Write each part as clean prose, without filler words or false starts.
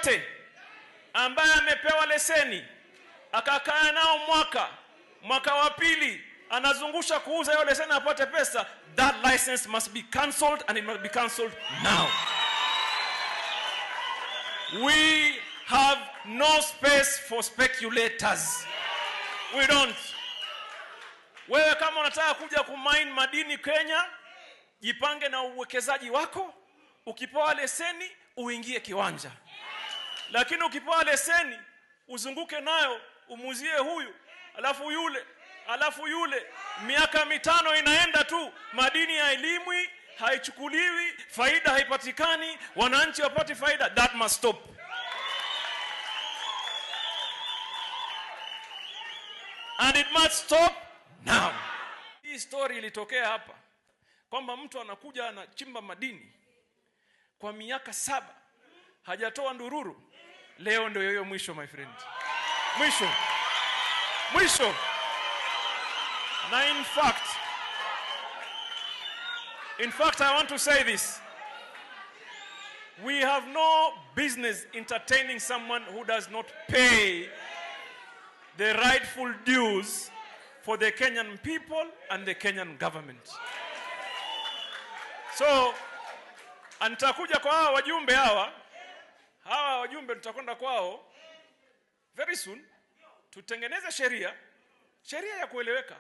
Yeyote ambaye amepewa leseni akakaa nao mwaka, mwaka wa pili anazungusha kuuza hiyo leseni apate pesa, that license must be cancelled, and it must be cancelled now. We have no space for speculators. We don't. Wewe kama unataka kuja kumine madini Kenya, jipange na uwekezaji wako. Ukipewa leseni uingie kiwanja. Lakini ukipewa leseni uzunguke nayo, umuzie huyu, alafu yule, alafu yule, miaka 5 inaenda tu, madini hailimwi, haichukuliwi, faida haipatikani, wananchi wapati faida. That must stop. And it must stop now. Hii story ilitokea hapa kwamba mtu anakuja anachimba madini kwa miaka 7 hajatoa ndururu. Leo ndio hiyo mwisho, my friend. Mwisho. Mwisho. Na in fact I want to say this. We have no business entertaining someone who does not pay the rightful dues for the Kenyan people and the Kenyan government. So, nitakuja kwa hawa wajumbe hawa. Hawa wajumbe tutakwenda kwao very soon. Tutengeneze sheria, sheria ya kueleweka.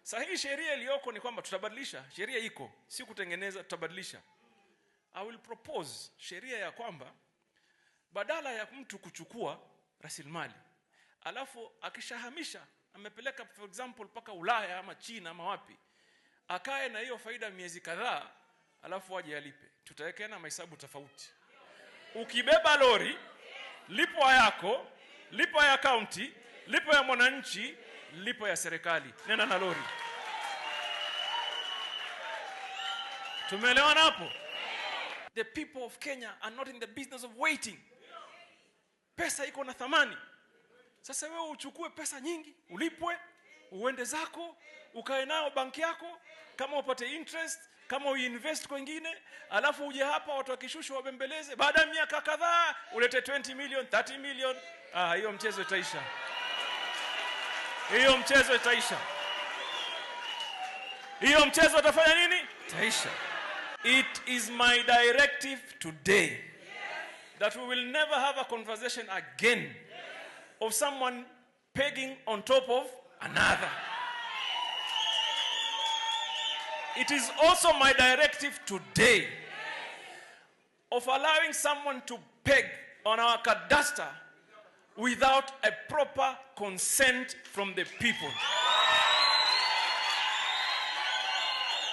Sasa hii sheria iliyoko ni kwamba tutabadilisha, sheria iko, si kutengeneza, tutabadilisha. I will propose sheria ya kwamba badala ya mtu kuchukua rasilimali alafu akishahamisha amepeleka for example paka Ulaya ama China ama wapi, akae na hiyo faida miezi kadhaa alafu aje alipe. Tutaweka na mahesabu tofauti. Ukibeba lori, lipo yako, lipo ya county, lipo ya mwananchi, lipo ya serikali. Nenda na lori. Tumeelewana hapo? The people of Kenya are not in the business of waiting. Pesa iko na thamani. Sasa wewe uchukue pesa nyingi, ulipwe, uende zako, ukae nayo banki yako, kama upate interest, kama uinvest kwingine, alafu uje hapa watu wakishusha wabembeleze, baada ya miaka kadhaa ulete 20 million, 30 million. Ah, hiyo mchezo itaisha. Hiyo mchezo itaisha. Hiyo mchezo utafanya nini? Itaisha. It is my directive today that we will never have a conversation again of someone pegging on top of another. It is also my directive today of allowing someone to peg on our cadastre without a proper consent from the people.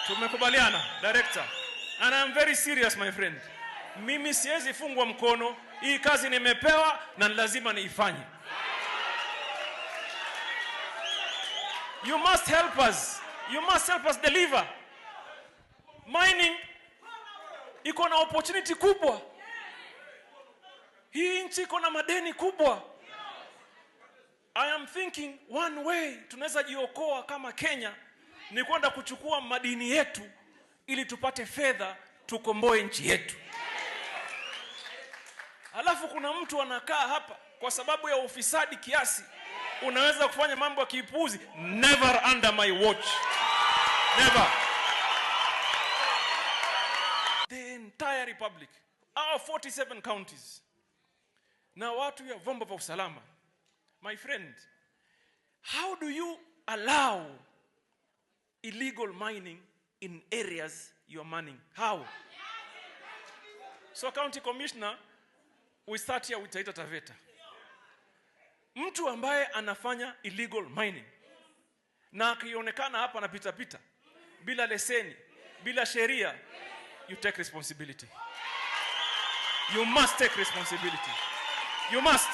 Tumekubaliana, director. And I'm very serious, my friend. Mimi siwezi fungwa mkono. Hii kazi nimepewa na lazima niifanye. You must help us. You must help us deliver. Mining iko na opportunity kubwa. Hii nchi iko na madeni kubwa. I am thinking one way tunaweza jiokoa kama Kenya ni kwenda kuchukua madini yetu ili tupate fedha tukomboe nchi yetu. Alafu kuna mtu anakaa hapa kwa sababu ya ufisadi kiasi unaweza kufanya mambo ya kipuzi. Never under my watch. Never. The entire republic, our 47 counties, na watu ya vyombo vya usalama. My friend, how do you allow illegal mining in areas you are mining? How? So county commissioner, we start here with Taita Taveta. Mtu ambaye anafanya illegal mining na akionekana hapa anapita pita bila leseni, bila sheria, you take responsibility. You must take responsibility. You must.